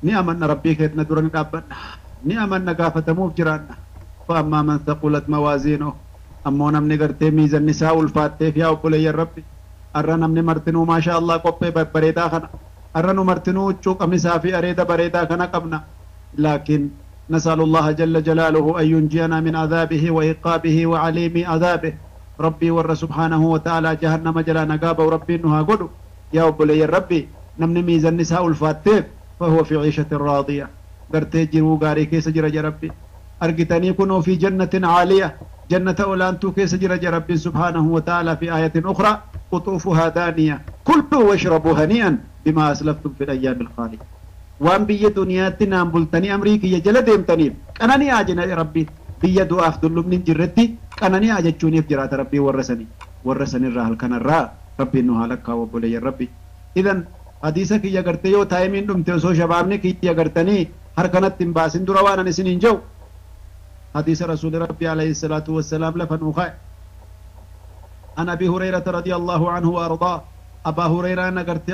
Ni amanna Rabbii keenya dura ni dhaabbanna. Ni amanna gaafatamuuf jiraanna. Fa'ammaa man thaqulat mawaaziinuhu. Ammoo namni gartee miizanni isaa ulfaatteef yaa obboleeyyan Rabbi. Arra namni martinuu maasha Allah qophee babbareedaa kana. Arra nu martinuu huccuu qamisaa fi areeda bareedaa kana qabna. Laakiin نسأل الله جل جلاله أن ينجينا من عذابه وإيقابه وعليم عذابه. ربي ور سبحانه وتعالى جهنم جلا نقابه وربي إنها قدو يا أبلي ربي نمني ميزان النساء الفاتف فهو في عيشة راضية. قرتي جرو غاري كيس جرى ربي أرقتني كنوا في جنة عالية جنة أولانتو كيس جرى ربي سبحانه وتعالى. في آية أخرى قطوفها دانية كلوا واشربوا هنيئا بما أسلفتم في الأيام الخالية. وان بي دنياتنا بلتني أمريكي جل ديمتني كانني أجنا ربي بي دعاء دلوم جرتي كانني أجتوني في جرات ربي ورسني ورسني الراحل كان الرا ربي إنه لك وبولي ربي. إذن حديثك يا قرتي يو تايمين دم تيسو شبابني كي يا قرتني هر كانت تنباسين دروانا نسنين جو حديث رسول ربي عليه الصلاة والسلام لفنوخاء. عن أبي هريرة رضي الله عنه وأرضاه. أبا هريرة نقرت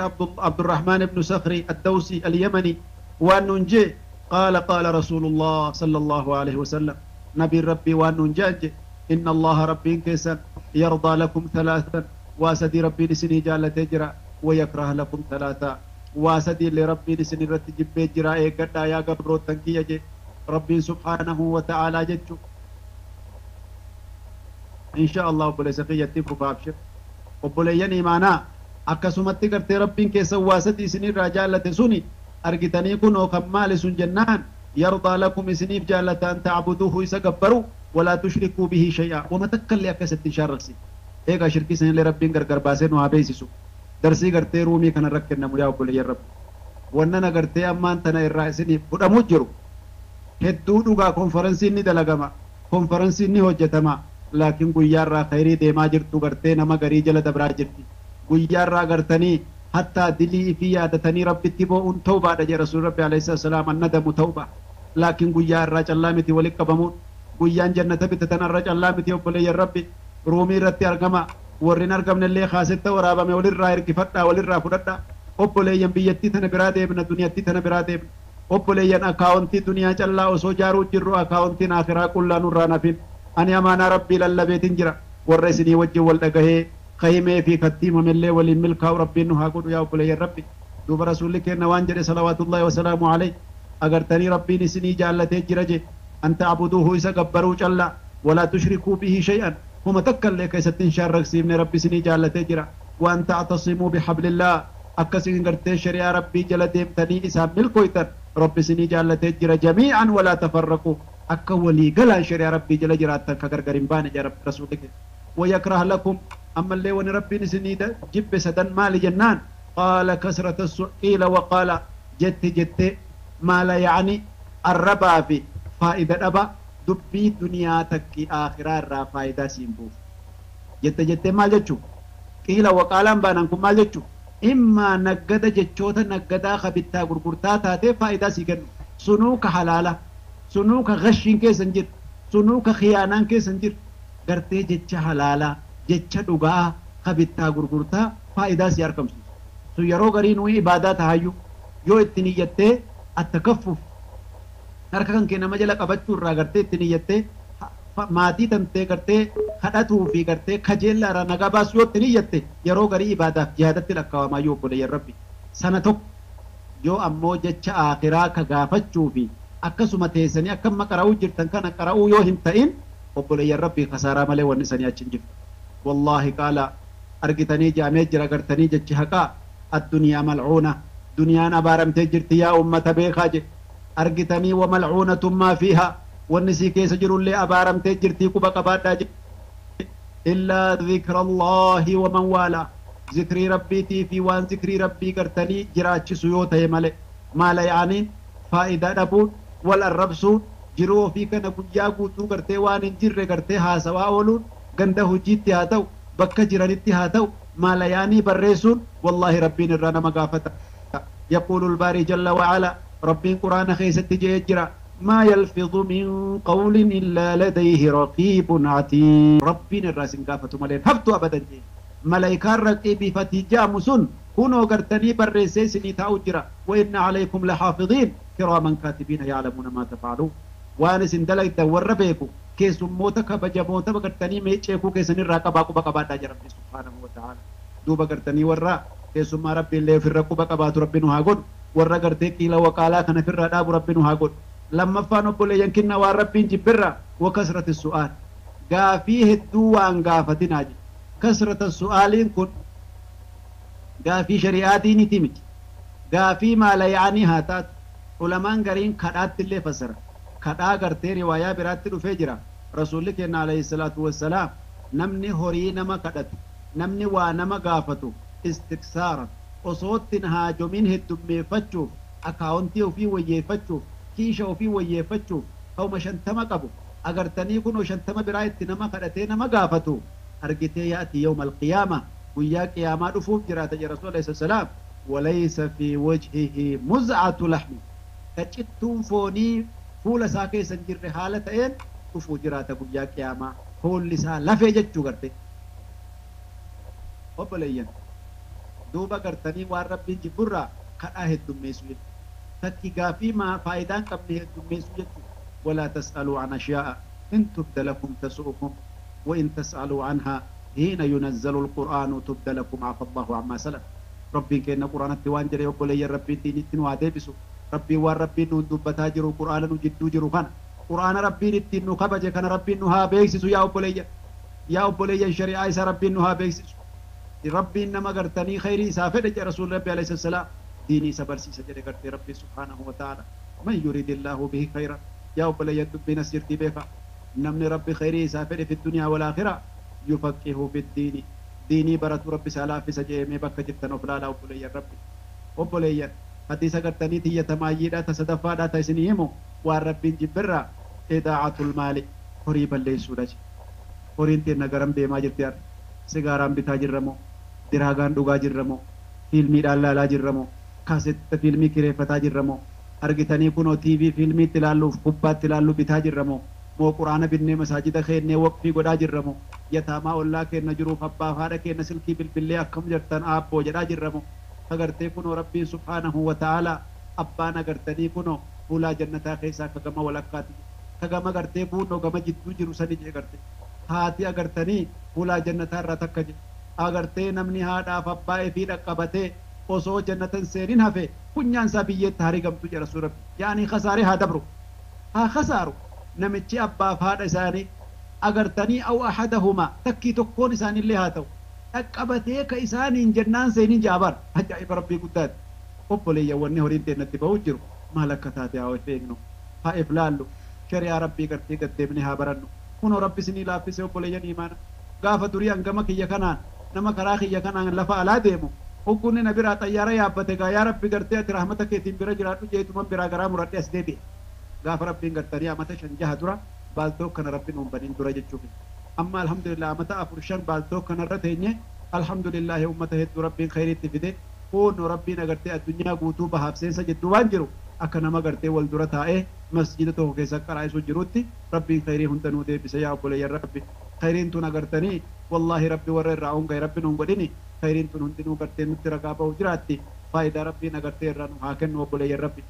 عبد الرحمن بن صخري الدوسي اليمني وأننجي قال قال رسول الله صلى الله عليه وسلم نبي ربي وأننجي إن الله ربي كيسا يرضى لكم ثلاثا واسدي ربي لسني جالة تجرى ويكره لكم ثلاثا واسدي لربي لسني رتجب جرى إيقدا يا قبرو تنكي ربي سبحانه وتعالى جتشو إن شاء الله أبو سقية تفو فابشر أبو ليني معنا akkasumatti gartee rabbiin keessa waasadii isinirraa jaallate suni argitanii kunoo kan maali sun jennaan yardaa lakum isiniif jaallata an ta'buduuhu isa gabbaru walaa tushrikuu bihi shay'a wama takka illee akka isatti hin shaarraqsi. Eegaa shirkii sanillee rabbiin gargar baasee nu haa beeksisu. Darsii gartee ruumii kana irra kennamu yaa obboleeyyan rabbi. Wannan agartee ammaan tana irraa isiniif fudhamuu jiru hedduu dhugaa konferensiin ni dalagama konferensiin ni hojjetama laakiin guyyaarraa khayrii deemaa jirtu gartee nama garii jala dabraa jirti. Guyyaarraa gartanii hattaa dilii fi yaadatanii rabbitti boo'uun tawbaadha jedha rasuulli rabbi alayhi salaam annadamu tawba. Laakiin guyyaarraa callaa miti walitti qabamuun guyyaan jannata bitatan irra callaa miti obboleeyyan rabbi ruumii irratti argama warri hin argamne illee kaasetta waraabame walirraa ergifadhaa walirraa fudhadhaa. Obboleeyyan biyyattii tana biraa deemna duniyattii tana biraa deemna. Obboleeyyan akaawuntii duniyaa callaa osoo jaaruu jirru akaawuntiin akhiraa qullaa nurraa nafin. Ani amaanaa rabbii lallabeetin jira warra isinii wajjin wal dhagahee خيمة في كتيمة من الله ولي ملكه وربي إنه هاقول يا أبو ربي دوب رسولك إن وانجل صلوات الله وسلامه عليه أجر تاني ربي نسني جعلته جرجة أن تعبدوه إذا كبروا جل ولا تشركوا به شيئا هم تكل لك ستين شارك سيمن ربي سني جعلته جرا وأن تعتصموا بحبل الله أكسين قرتي شريعة ربي جل ديمتني إسام ملكويتر ربي سني جعلته جرا جميعا ولا تفرقوا أكولي قلا شريعة ربي جل جراتك كغرغرين بان يا رب رسولك ويكره لكم أما اللي ون ربي نسني جب سدن مال جنان قال كسرة السئيل وقال جت جت ما لا يعني الربا في فائدة أبا دبي دنيا تكي آخرة را فائدة سيمبوف جت جت ما جتشو قيل وقال بانكم ما جتشو إما نقد جتشوتا نقدا خبتا غرغرتا تاتي فائدة سيكن سنوك حلالة سنوك غشين كيسنجر سنوك خيانان كيسنجر غرتي جتش حلالة jecha dhugaa kabittaa gurgurtaa faayidaa si argamsiisu. Sun yeroo garii nuyi ibaadaa tahayyuu yoo itti niyyattee attakaffuuf harka kan kee nama jala qabachuu irraa gartee itti niyyattee maatii tantee gartee kadhatuu fi gartee kajeellaa irraa nagaa baasuu yoo itti niyyatte yeroo garii ibaadaaf jihaadatti lakkaa'amaa yoo obboleeyyan rabbi. Sana tokko yoo ammoo jecha akhiraa ka gaafachuu fi akkasuma teessanii akka amma qara'uu jirtan kana qara'uu yoo hin ta'in obboleeyyan rabbi kasaaraa malee wanni sanii achi hin jirtu. والله قال أرجتني جامع جرا قرتني جتش حقا الدنيا ملعونة دنيا أبارم تجرت يا أمة بيخاج أرجتني وملعونة ما فيها والنسي كيس جروا اللي أبارم تجرتي كوبا قبادا إلا ذكر الله ومن والاه ذكري ربي تي في وان ذكري ربي قرتني جراتش سيوت يملي ما لا يعني فائدة أبو والربسو جرو في كان قجا قوتو قرتي وان جر قرتي هاسوا أولون ganda hojiitti haa ta'u bakka jiranitti haa ta'u maalayaanii barreessuun wallaahi rabbiin irraa nama gaafata. Yaquulu albaari jalla wa'ala rabbiin quraana keessatti je'ee jira ما يلفظ من قول إلا لديه رقيب عتيد. ربين الراسين قافة ملين هفتو أبدا جي ملايكا رقيب فتجام سن Kunoo gartanii barreessee isinii taa'u jira. Wa inna alaykum lahaafidiin kiraaman kaatibiina ya'lamuuna maa taf'aluun. Waan isin dalagdan warra beeku keessummoota kabajamoota gartanii meeceekuu keessanirraa qabaa quba qabaadhaa jira Rabbi subhaanahu wa ta'ala. Duuba gartanii warra keessummaa Rabbi illee ofirra quba qabaatu Rabbi nu haa godhu. Warra gartee qiila waqaalaa kana ofirraa dhaabu Rabbi nu haa godhu. Lammaffaan obboleeyyan kinna waan Rabbiin jibbirra wa kasrati su'aal. Gaafii hedduu waan gaafatinaa jedhe. Kasrata su'aaliin kun gaafii shari'aa diiniiti miti. Gaafii maala yaa'anii haa taatu. Ulamaan gariin kadhaatti illee fassara. Kadhaa gartee riwaayaa biraatti dhufee jira. Rasuulli keenya alayhi salaatu wassalaam namni horii nama kadhatu, namni waa nama gaafatu istiksaaran osoo ittiin haajomiin heddummeeffachuuf, akaawuntii ofii wayyeeffachuuf, kiisha ofii wayyeeffachuuf, hawma 50 qabu agartanii kunoo 50 biraa itti nama kadhatee nama gaafatu argitee yaa'ati yawma alqiyaama guyyaa qiyaamaa dhufuuf jiraata jedha Rasuulli alayhi salaam. Walaysa fi wajhihi muz'atu lahmi, ka cittuun foonii fuula isaa keessa hin jirre haala ta'een dhufuu jiraata guyyaa qiyaamaa, fuulli isaa lafee jechuu garte. Obboleeyyan, duuba gartanii waan Rabbiin jibburraa kadhaa heddummeessuu jechuudha. Takki gaafii maa faayidaa hin qabne heddummeessuu jechuudha. Walaa tas'aluu an ashyaa'a in tubda lakum tasu'ukum wa in tas'aluu anhaa hiina yunazzalu alqur'aanu tubda lakum afa Allahu ammaa salaf. Rabbiin keenya qur'aanatti waan jedhe obboleeyyan Rabbiin diinitti nu haa deebisu. Rabbiin waan Rabbiin nuun dubbataa jiru qur'aana nu jidduu jiru kana qur'aana Rabbiin ittiin nu kabaje kana Rabbiin nu haa beeksisu yaa obboleeyyan. Yaa obboleeyyan shari'aa isaa Rabbiin nu haa beeksisu. Rabbiin nama gartanii khayrii isaa fedhe jedhe Rasuulli Rabbi alayhi salaam diinii isa barsiisa jedhe gartee Rabbiin subhaanahu wa ta'ala. Man yuridillahu bihi khayran, yaa obboleeyyan dubbiin as jirtii beekaa. Namni Rabbi khayrii isaa fedhe fi dunyaa wal aakhira yufaqihu fi diini, diinii baratu Rabbi isaa laaffisa jedhee bakka jirtan of laalaa obboleeyyan Rabbi. Obboleeyyan hadiisa gartanii tiyya tamaayyiidha ta sadaffaadha ta isinii himu waan Rabbiin jibbirraa idaa'atul maali, horii balleessuudha jedhe. Horiin teenna garam deemaa jirti har'a? Sigaaraan bitaa jirra moo? Diraagaan dhugaa jirra moo? Fiilmiidhaan laalaa jirra moo? Kaasetta fiilmii kireeffataa jirra moo? Argitanii kunoo TV fiilmiitti ilaalluuf kubbaatti ilaallu bitaa jirra moo? Moo quraana binnee masaajida keennee waqfii godhaa jirra moo? Yataamaa ollaa keenna jiruuf abbaaf haadha keenna silkii bilbillee akkam jirtan aabboo jedhaa jirra moo? Agartee kunoo Rabbiin subhaanahu wa ta'ala abbaan agartanii kunoo fuulaa jannataa keessaa ka gama walakkaati ka gama gartee kunoo gama jidduu jiru sani jee garte. Haati agartanii fuulaa jannataa irraa takka je. Agartee namni haadhaaf abbaa ifii dhaqqabatee osoo jannatan seenin hafe funyaan isaa biyyeetti harigamtu jedha Rasuulli Rabbi. Yaani khasaaree haa dabru. Haa khasaaru namichi abbaaf haadha isaanii agartanii aw ahadahumaa takkii tokkoon isaanillee haa ta'u dhaqqabatee ka isaaniin jennaan seenin jaabar. Ajaa'iba Rabbii guddaati. Obboleeyyan wanni horiin teennatti ba'uu jiru maal akka taate haa of eegnu, haa if laallu, shari'aa Rabbii gartee gaddeemnee haa barannu. Kunoo Rabbi isinii laaffise obboleeyyan iimaana. Gaafa durii hangama kiyya kanaan nama karaa kiyya kanaan lafa alaa deemu hoggunni na biraa xayyaara yaabbate gaa yaa Rabbi gartee ati rahmata keetiin bira jiraadhu jeetuman biraa garaa muradhee as deebi'e. Gaafa Rabbiin gartanii amata 5-6 dura baaltoo kana Rabbi nuun banin dura jechuuf. Amma alhamdulillah amata 4-5 baaltoo kanarra teenye alhamdulillah ummata hedduu Rabbiin khayriitti fide. Kunoo Rabbiin agartee addunyaa guutuu bahaaf seensa jidduu waan jiru akka nama gartee wal dura taa'ee masjida tokko keessa qaraa'isu jirutti Rabbiin khayrii hunda nuu deebise yaa obboleeyyan Rabbi. Khayriin tun agartanii wallahi Rabbi warra irraa hongaye Rabbi nuun godhini. Khayriin tun hundinuu gartee nutti ragaa ba'u jiraatti. Faayidaa Rabbiin agartee irraa nu haa kennu obboleeyyan Rabbi.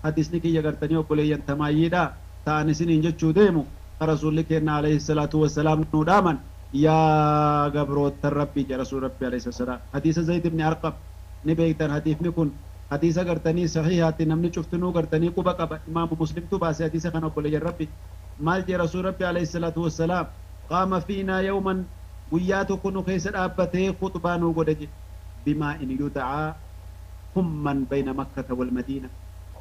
Hadisni kiyya gartanii obboleeyyan tamaayyiidha ta'an isiniin jechuu deemu ka Rasuulli keenya alayhi salaatu wassalaam nuu dhaaman yaa gabroottan Rabbii jedha Rasuulli Rabbi alayhi salaam. Hadiisa Zayd ibn Arqam ni beektan. Hadiifni kun hadiisa gartanii sahihaatti namni cuftinuu gartanii quba qaba. Imaamu Muslimtu baase hadiisa kana obboleeyyan Rabbi. Maal jedhe Rasuulli Rabbi alayhi salaatu wassalaam? Qaama fiinaa yawman, guyyaa tokko nu keessa dhaabbatee khuxbaa nuu godhe jedhe. Bimaa in yud'aa kumman bayna Makkata wal Madiina,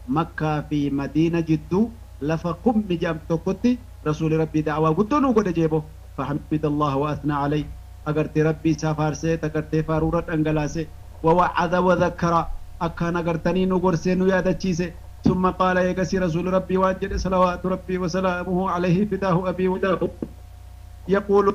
Makkaa fi Madiina jidduu lafa kummi jedhamtu tokkotti Rasuulli Rabbii da'waa guddoo nuu godhe jeebo. Fahamida Allah wa athnaa alayhi, agartee Rabbii isaa faarsee agartee faaruura dhangalaase. Wa wa'ada wa dhakkara, akkaan agartanii nu gorsee nu yaadachiise. Summa qaala, eegasii Rasuulli Rabbii waan jedhe salawaatu Rabbii wa salaamuhu alayhi fidaahu abii wa yaquulu